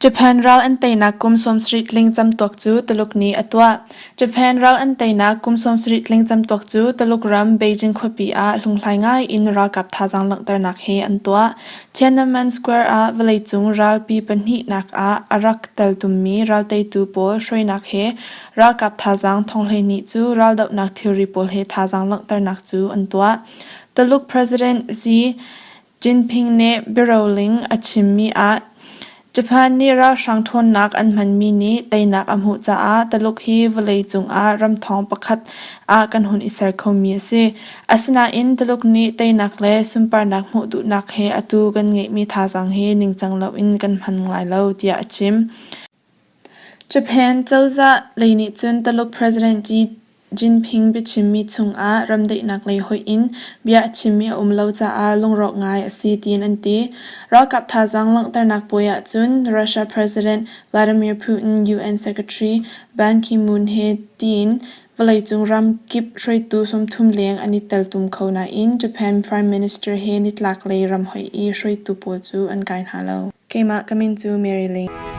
Japan ral an teinak kum 70 tling camtuak cu Tuluk nih a tuah. Japan ral an teinak kum 70 tling camtuak cu Tuluk ram Beijing khuapi ah hlunghlai ngai in ralkap thazaang langhternak he an tuah. Tiananmen Square ah vawleicung ralpi pahnihnak ah a rak teltummi ralteitu pawl hruainak he ralkap thazaang 12,000 cu raldohnak thilri pawl he thazaang langhternak cu an tuah. Tuluk President Xi Jinping nih biaroling a chimmi ah Japan nih ralhrang ṭhawnnak an hmanmi nih teinak a hmuh caah Tuluk hi vawleicung ah ram ṭhawng pakhat ah kan hun i ser khomi a si. Asinain Tuluk nih teinak le sunparnak hmuh duhnak he atu kan ngeihmi thazaang hi ningcang loin kan hman lai lo tiah a chim. Japan cozah lei nih cun Tuluk President Xi Jinping biachimmi chungah ramdaihnak lei hoih in bia a chimmi a um lo caah lungrawk ngai a si tiin an ti. Ralkap thazaang langhternak puai ahcun Russia President Vladimir Putin, UN Secretary Ban Ki-moon he tiin vawleicung ram kip hruaitu 30 leng an i teltum kho nain Japan Prime Minister he nitlaklei ram hoih i hruaitu pawl cu an kai hna lo. Keimah ka min cu Mary Ling.